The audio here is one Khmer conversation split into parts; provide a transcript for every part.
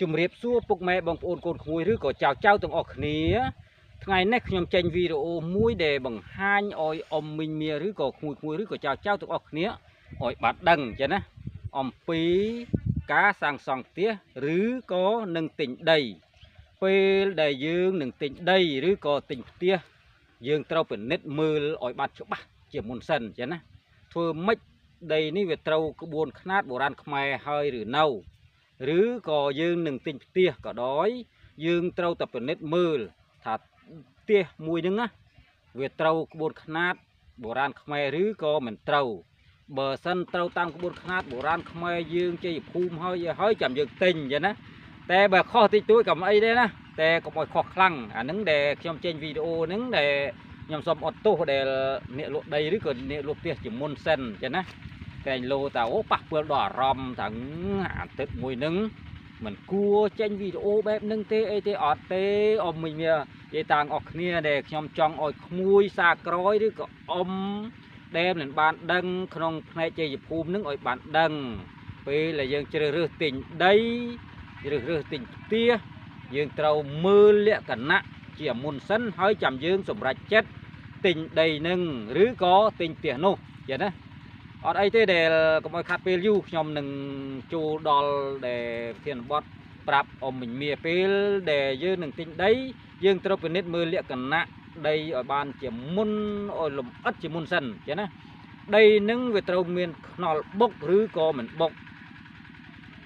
ជំរាបសួរពុកម៉ែបងប្អូនកូនក្មួយឬក៏ចៅចៅទាំងអស់គ្នាថ្ងៃនេះខ្ញុំចេញវីដេអូមួយដែលបង្ហាញឲ្យអ៊ំមីងមាឬក៏ក្មួយៗឬក៏ចៅចៅទាំងអស់គ្នាឲ្យបានដឹងចឹងណាអំពីការសាងសង់ផ្ទះឬក៏នឹងទិញដីពេលដែលយើងនឹងទិញដីឬក៏ទិញផ្ទះយើងត្រូវពិនិត្យមើលឲ្យបានច្បាស់ជាមុនសិនចឹងណាធ្វើម៉េចដីនេះវាត្រូវក្បួនខ្នាតបុរាណខ្មែរហើយឬនៅឬក៏យើងនឹងទិញផ្ទះក៏ដោយយើងត្រូវតែពិនិត្យមើលថាផ្ទះមួយហ្នឹងណាវាត្រូវក្បួនខ្នាតបុរាណខ្មែរឬក៏មិនត្រូវបើសិនត្រូវតាមក្បួនខ្នាតបុរាណខ្មែរយើងជ័យភូមិហើយហើយចាំយើងទិញចឹងណាតែបើខុសតិចតួចក៏មិនអីដែរណាតែកុំឲ្យខុសខ្លាំងអាហ្នឹងដែលខ្ញុំចេញវីដេអូហ្នឹងដែលខ្ញុំសូមអត់ទោសដែលអ្នកលក់ដីឬក៏អ្នកលក់ផ្ទះជាមុនសិនចឹងណាតែលោតាអូប៉ះពាល់ដល់អារម្មណ៍ទាំងអាទិត្យមួយនឹងមិនគួរចេញវីដេអូបែបនឹងទេអីទេអត់ទេអ៊ំមីងនិយាយតាំងអស់គ្នាដែលខ្ញុំចង់ឲ្យក្មួយសាក្រោយឬក៏អ៊ំដែលមិនបានដឹងក្នុងផ្នែកជ័យភូមិនឹងឲ្យបានដឹងពេលដែលយើងជ្រើសរើសទិញដីជ្រើសរើសទិញផ្ទះយើងត្រូវមើលលក្ខណៈជាមុនសិនហើយចាំយើងសម្រេចចិត្តទិញដីនឹងឬក៏ទិញផ្ទះនោះចឹងណាអត់អីទេដែលកុំឲ្យខាត់ពេលយូរខ្ញុំនឹងចូលដល់ដែលធានបတ်ប្រាប់អ៊ំមីងមាពេលដែលយើងនឹងទិញដីយើងត្រូវពិនិត្យមើលលក្ខណៈដីឲ្យបានជាមុនឲ្យលំអិតជាមុនសិនចឹងណាដីនឹងវាត្រូវមានខ្នល់បុកឬក៏មិនបុក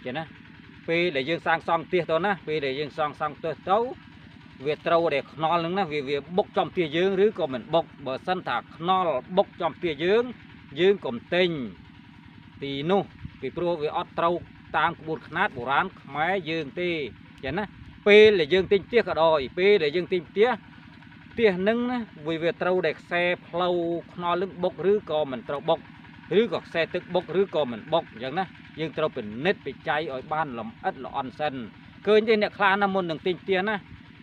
ចឹងណាពេលដែលយើងសាងសង់ផ្ទះទៅណាពេលដែលយើងសាងសង់ផ្ទះទៅវាត្រូវដែលខ្នល់នឹងណាវាបុកចំផ្ទះយើងឬក៏មិនបុកបើសិនថាខ្នល់បុកចំផ្ទះយើងយើងកុំទិញទីនោះពីព្រោះវាអត់ត្រូវតាមក្បួនខ្នាតបុរាណខ្មែរយើងទេចឹងណាពេលដែលយើងទិញផ្ទះក៏ដោយពេលដែលយើងទិញផ្ទះផ្ទះនឹងណាវាត្រូវដែលខ្សែផ្លូវខ្នល់នឹងបុកឬក៏មិនត្រូវបុកឬក៏ខ្សែទឹកបុកឬក៏មិនបុកអញ្ចឹងណាយើងត្រូវពិនិត្យពិច័យឲ្យបានលម្អិតល្អន់សិនឃើញទេអ្នកខ្លះណាមុននឹងទិញផ្ទះណា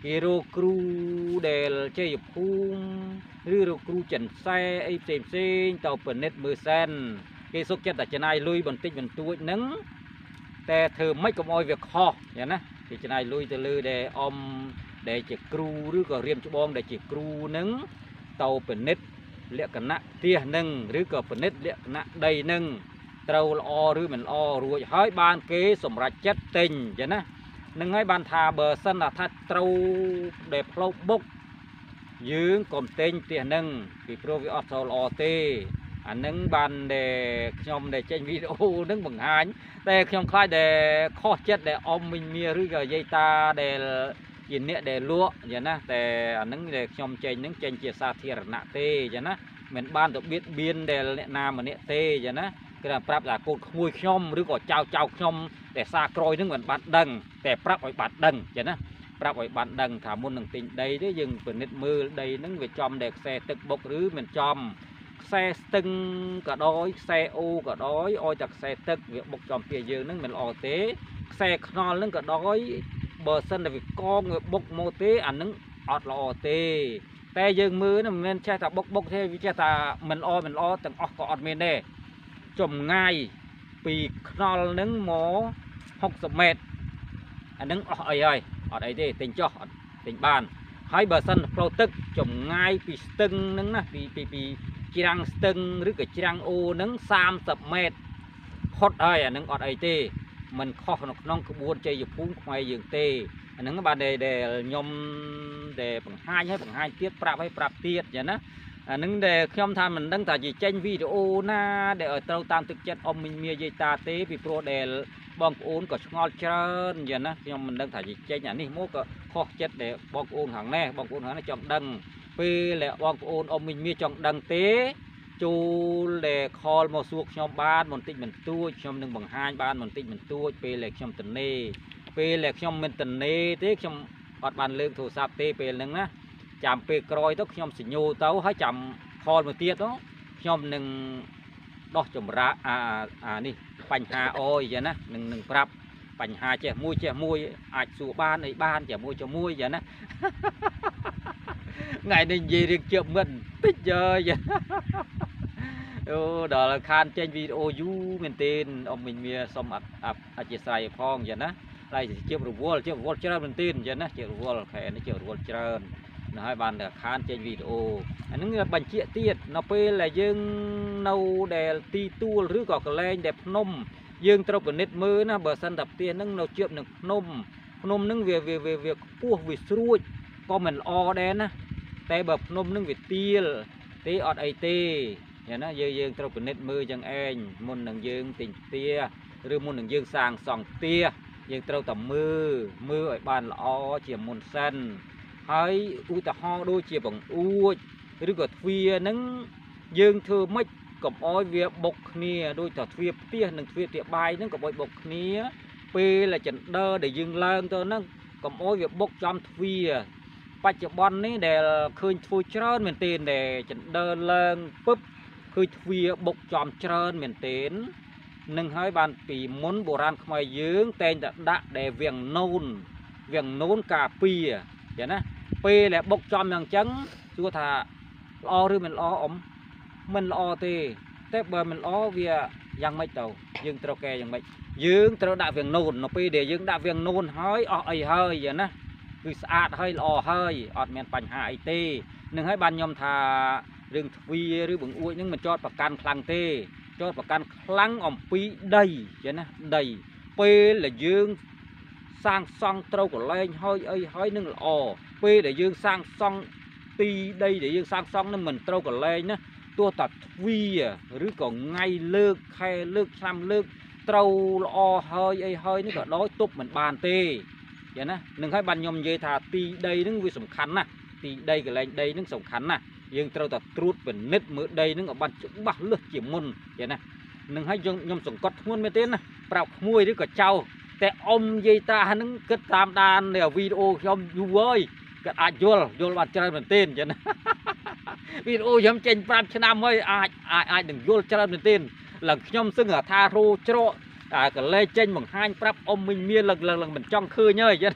គេរកគ្រូដែលជ័យភូមិឬរកគ្រូចិនសែអីផ្សេងផ្សេងទៅពិនិត្យមើលសិនគេសុខចិត្តតែចំណាយលុយបន្តិចបន្តួចហ្នឹងតែធ្វើម៉េចកុំឲ្យវាខុសយ៉ាងណាគេចំណាយលុយទៅលើដែលអ៊ំដែលជាគ្រូឬក៏រៀមច្បងដែលជាគ្រូហ្នឹងទៅពិនិត្យលក្ខណៈផ្ទះហ្នឹងឬក៏ពិនិត្យលក្ខណៈដីហ្នឹងត្រូវល្អឬមិនល្អរួចហើយបានគេសម្រេចចិត្តទិញចឹងណានឹងហើយបានថាបើសិនថាត្រូវដែលផ្លូវបុកយើងកុំទិញផ្ទះហ្នឹងពីព្រោះវាអត់សូវល្អទេអានឹងបានដែលខ្ញុំដែលចេញវីដេអូហ្នឹងបង្ហាញតែខ្ញុំខ្លាចដែលខុសចិត្តដែលអ៊ំមីងមាឬក៏យាយតាដែលជាអ្នកដែលលក់យ៉ាងណាតែអានឹងដែលខ្ញុំចេញហ្នឹងចេញជាសាធារណៈទេយ៉ាងណាមិនបានទៅបៀតបៀនដែលអ្នកណាម្នាក់ទេយ៉ាងណាគឺថាប្រាប់ថាកូនក្មួយខ្ញុំឬក៏ចៅចៅខ្ញុំដែលសាក្រោយហ្នឹងមិនបានដឹងតែប្រាប់ឲ្យបានដឹងចឹងណាប្រាប់ឲ្យបានដឹងថាមុននឹងទិញដីទេយើងពិនិត្យមើលដីហ្នឹងវាចំដែលខ្សែទឹកបុកឬមិនចំខ្សែស្ទឹងក៏ដោយខ្សែអូក៏ដោយឲ្យតែខ្សែទឹកវាបុកចំពីយើងហ្នឹងមិនល្អទេខ្សែខ្នល់ហ្នឹងក៏ដោយបើសិនតែវាកងវាបុកមកទេអាហ្នឹងអត់ល្អទេតែយើងមើលហ្នឹងមិនមែនចេះតែបុកបុកទេវាចេះតែមិនល្អមិនល្អទាំងអស់ក៏អត់មានដែរចម្ងាយពីខ្នល់នឹងមក60ម៉ែត្រអានឹងអស់អីហើយអត់អីទេទិញចោះអត់ទិញបានហើយបើសិនផ្លូវទឹកចម្ងាយពីស្ទឹងនឹងណាពីពីពីច្រាំងស្ទឹងឬក៏ច្រាំងអូនឹង30ម៉ែត្រផុតហើយអានឹងអត់អីទេមិនខុសនៅក្នុងក្បួនជ័យភូមិខ្មែរយើងទេអានឹងបានដែលខ្ញុំដែលបង្ហាញឲ្យបង្ហាញទៀតប្រាប់ឲ្យប្រាប់ទៀតចឹងណាអានឹងដែលខ្ញុំថាមិនដឹងថាជាចេញវីដេអូណាដែលឲ្យត្រូវតាមទឹកចិត្តអ៊ំមីងមាយាយតាទេពីព្រោះដែលបងប្អូនក៏ឆ្ងល់ច្រើនយ៉ាងណាខ្ញុំមិនដឹងថាជាចេញអានេះមកក៏ខុសចិត្តដែលបងប្អូនខាងនេះបងប្អូនខាងនេះចង់ដឹងពេលដែលបងប្អូនអ៊ំមីងមាចង់ដឹងទេចូលដែលខលមកសួរខ្ញុំបានបន្តិចបន្តួចខ្ញុំនឹងបង្ហាញបានបន្តិចបន្តួចពេលដែលខ្ញុំតនេពេលដែលខ្ញុំមិនតនេទេខ្ញុំអត់បានលើកទូរស័ព្ទទេពេលហ្នឹងណាចាំពេលក្រោយទៅខ្ញុំសញ្ញោទៅហើយចាំខលមកទៀតទៅខ្ញុំនឹងដោះចម្រាអានេះបញ្ហាអយចឹងណានឹងប្រាប់បញ្ហាចេះមួយចេះមួយអាចសួរបានអីបានជាមួយជាមួយចឹងណាថ្ងៃនេះនិយាយរឿងជឿមិនតិចយើអូដល់ខានចេញវីដេអូយូរមែនទេអ៊ំមីងមាសុំអធិស្ឋានផងចឹងណា ឡៃជារវល់ជារវល់ច្រើនមែនទែនអញ្ចឹងណាជារវល់ខែនេះជារវល់ច្រើននៅហើយបានតែខានចេញវីដេអូអាហ្នឹងបញ្ជាក់ទៀតនៅពេលដែលយើងនៅដែលទីទួលឬក៏កន្លែងដែលភ្នំយើងត្រូវពិនិត្យមើលណាបើសិនតែផ្ទះហ្នឹងនៅជាប់នឹងភ្នំភ្នំហ្នឹងវាវាវាខ្ពស់វាស្រួចក៏មិនល្អដែរណាតែបើភ្នំហ្នឹងវាទៀលទេអត់អីទេយ៉ាងណាយើងត្រូវពិនិត្យមើលយ៉ាងឯងមុននឹងយើងទិញផ្ទះឬមុននឹងយើងសាងសង់ផ្ទះយើងត្រូវតែមើលឲ្យបានល្អជាមុនសិនហើយឧទាហរណ៍ដូចជាបង្អួចឬក៏ទ្វារហ្នឹងយើងធ្វើម៉េចកុំអោយវាបុកគ្នាដូចតែទ្វារផ្ទះនិងទ្វារផ្ទះបាយហ្នឹងកុំអោយបុកគ្នាពេលចន្ទើដែលយើងឡើងទៅហ្នឹងកុំអោយវាបុកចំទ្វារបច្ចុប្បន្ននេះដែលឃើញធ្វើច្រើនមែនទែនដែលចន្ទើឡើងពឹបឃើញទ្វារបុកចំច្រើនមែនទែននឹងហើយបានពីមុនបុរាណខ្មែរយើងតែងតែដាក់ដែលវាំងនូនការពារចឹងណាពេលដែលបុកចំយ៉ាងចឹងសួរថាល្អឬមិនល្អអ៊ំមិនល្អទេតែបើមិនល្អវាយ៉ាងម៉េចទៅយើងត្រូវកែយ៉ាងម៉េចយើងត្រូវដាក់វាំងនូននៅពេលដែលយើងដាក់វាំងនូនហើយអស់អីហើយយ៉ាងណាគឺស្អាតហើយល្អហើយអត់មានបញ្ហាអីទេនឹងហើយបានខ្ញុំថារឿងទ្វារឬបង្អួចនឹងមិនចោតប្រកាន់ខ្លាំងទេចោតប្រកាន់ខ្លាំងអំពីដីចឹងណាដីពេលដែលយើងសាងសង់ត្រូវកន្លែងហើយអីហើយនឹងល្អពេលដែលយើងសាងសង់ទីដីដែលយើងសាងសង់នឹងមិនត្រូវកន្លែងណាទោះតែទ្វារឬក៏ថ្ងៃលើកខែលើកឆ្នាំលើកត្រូវល្អហើយអីហើយនេះក៏ដោយទប់មិនបានទេចឹងណានឹងហើយបានខ្ញុំនិយាយថាទីដីនឹងវាសំខាន់ណាស់ទីដីកន្លែងដីនឹងសំខាន់ណាស់យើងត្រូវតែត្រួតពិនិត្យមើលដីនឹងឲ្យបានច្បាស់លឹះជាមុនចឹងណានឹងហើយខ្ញុំសង្កត់ធ្ងន់មែនទេណាប្រាប់ក្មួយឬក៏ចៅតែអ៊ំយាយតាហ្នឹងគិតតាមដានវីដេអូខ្ញុំយូរហើយគាត់អាចយល់បានច្រើនមែនទែនចឹងណាវីដេអូខ្ញុំចេញ5ឆ្នាំហើយអាចនឹងយល់ច្រើនមែនទែនឡើងខ្ញុំសឹងថារោច្រកអាកលែចេញបង្ហាញប្រាប់អ៊ំមីងមានឡើងមិនចង់ឃើញហើយចឹង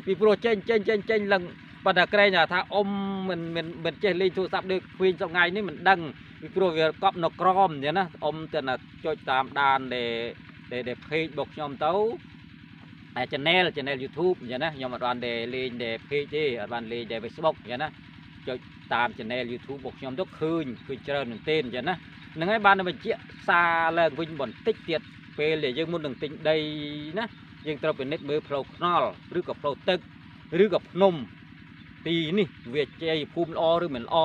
ពីព្រោះចេញឡើងប៉ុន្តែក្រែងថាអ៊ំមិនចេះលេងទូរស័ព្ទដូចក្វៀងសប្ងៃនេះមិនដឹងពីព្រោះវាកប់នៅក្រមចឹងណាអ៊ំទៅណាចុចតាមដានដែល page របស់ខ្ញុំទៅតែ channel YouTube ចឹងណាខ្ញុំអត់បានដែលលេងដែល page ទេអត់បានលេងដែល Facebook ចឹងណាចុចតាម channel YouTube របស់ខ្ញុំទៅឃើញច្រើនមែនទែនចឹងណាហ្នឹងហើយបានបញ្ជាក់សារឡើងវិញបន្តិចទៀតពេលដែលយើងមុននឹងទិញដីណាយើងត្រូវពិនិត្យមើលផ្លូវថ្នល់ឬក៏ផ្លូវទឹកឬក៏ភ្នំទីនេះវាជ័យភូមិល្អឬមិនល្អ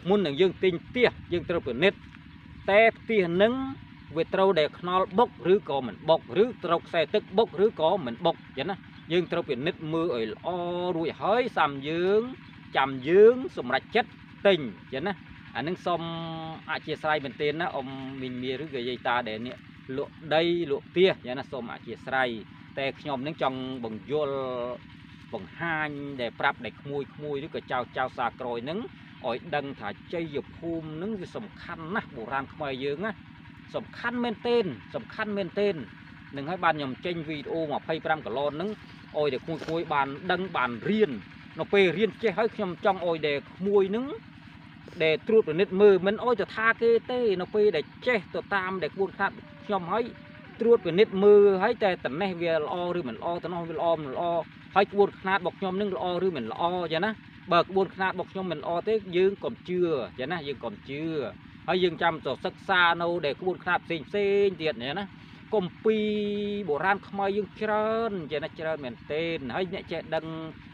មុននឹងយើងទិញផ្ទះយើងត្រូវពិនិត្យតែផ្ទះនឹងវាត្រូវដែលខ្នល់បុកឬក៏មិនបុកឬត្រូវខ្សែទឹកបុកឬក៏មិនបុកចឹងណាយើងត្រូវពិនិត្យមើលឲ្យល្អរួចហើយសាំយើងចាំយើងសម្រេចចិត្តទិញចឹងណាអានឹងសូមអធិស្ឋានមែនទែនណាអ៊ំមីងមាឬក៏យាយតាដែលនេះលក់ដីលក់ផ្ទះចឹងណាសូមអធិស្ឋានតែខ្ញុំនឹងចង់បង្យល់បង្ហាញដែលប្រាប់ដែលក្មួយឬក៏ចៅសាក្រោយនឹងឲ្យដឹងថាជ័យភូមិនឹងវាសំខាន់ណាស់បុរាណខ្មែរយើងណាសំខាន់មែនទែនសំខាន់មែនទែននឹងហើយបានខ្ញុំចេញវីដេអូ25កឡននឹងឲ្យតែក្មួយបានដឹងបានរៀននៅពេលរៀនចេះហើយខ្ញុំចង់ឲ្យតែក្មួយនឹងដែលត្រួតពិនិត្យមើលមិនឲ្យទៅថាគេទេនៅពេលដែលចេះទៅតាមដែលក្បួនខ្នាតខ្ញុំហើយត្រួតពិនិត្យមើលហើយតែតំណេះវាល្អឬមិនល្អតំណោះវាល្អមិនល្អហើយក្បួនខ្នាតរបស់ខ្ញុំនឹងល្អឬមិនល្អចឹងណាបើក្បួនខ្នាតរបស់ខ្ញុំមិនល្អទេយើងកុំជឿចឹងណាយើងកុំជឿហើយយើងចាំទៅសិក្សានៅដែលក្បួនខ្នាតផ្សេងទៀតណាកុំពីបុរាណខ្មែរយើងច្រើនចឹងណាច្រើនមែនទែនហើយអ្នកចេះដឹង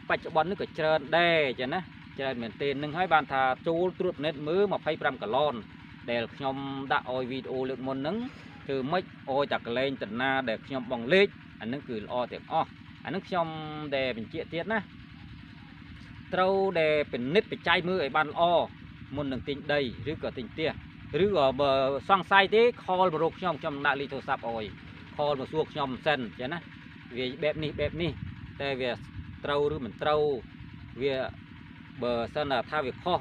បច្ចុប្បន្ននេះក៏ច្រើនដែរចឹងណាច្រើនមែនទែននឹងហើយបានថាចូលត្រួតពិនិត្យមើល25កឡនដែលខ្ញុំដាក់ឲ្យវីដេអូលើកមុនហ្នឹងធ្វើម៉េចឲ្យតែកលែងតាណាដែលខ្ញុំបងលេខអានឹងគឺល្អទាំងអស់អានឹងខ្ញុំដែលបញ្ជាក់ទៀតណាត្រូវដែលពិនិត្យបច្ច័យមើលឲ្យបានល្អមុននឹងទិញដីឬក៏ទិញផ្ទះឬក៏បើសង្ស័យទេខលមករកខ្ញុំខ្ញុំដាក់លេខទូរស័ព្ទឲ្យខលមកសួរខ្ញុំសិនចឹងណាវាបែបនេះតែវាត្រូវឬមិនត្រូវវាបើសិនថាវាខុស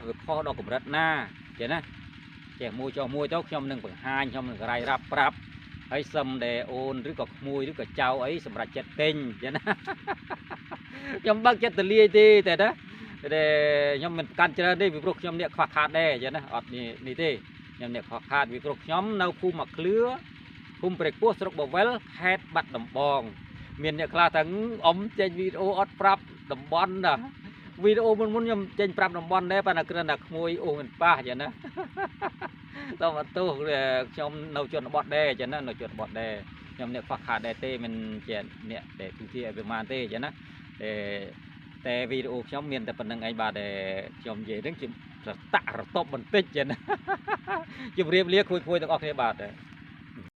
ដល់កម្រិតណាចឹងណាចេះមួយចុះមួយទៅខ្ញុំនឹងបង្ហាញខ្ញុំនឹងរាយរាប់ប្រាប់ហើយសឹមដែលអូនឬក៏ក្មួយឬក៏ចៅអីសម្រាប់ចិត្តទិញចឹងណាខ្ញុំបើកចិត្តទលាយទេតែណាតែខ្ញុំមិនកាន់ច្រើនទេពីព្រោះខ្ញុំអ្នកខ្វះខាតដែរចឹងណាអត់នេះទេខ្ញុំអ្នកខ្វះខាតពីព្រោះខ្ញុំនៅភូមិមកឃ្លឿភូមិព្រែកពោះស្រុកបវេលខេត្តបាត់ដំបង មានអ្នកខ្លះថា អ៊ំចេញវីដេអូអត់ប្រាប់តំបន់ណា វីដេអូមុនមុនខ្ញុំចេញប្រាប់តំបន់ដែរ ប៉ុន្តែគ្រាន់តែក្មួយអូសមិនប៉ះចឹងណា តោះអត់ទោស ខ្ញុំនៅជនបទដែរចឹងណា នៅជនបទដែរ ខ្ញុំអ្នកខ្វះខាតដែរទេ មិនជាអ្នកដែលទូទាឲ្យប្រមាណទេចឹងណា តែវីដេអូខ្ញុំមានតែប៉ុណ្្នឹងឯងបាទ ដែលខ្ញុំនិយាយហ្នឹងជារតាក់រតបបន្តិចចឹងណា។ ជម្រាបលាក្មួយៗទាំងអស់គ្នាបាទ។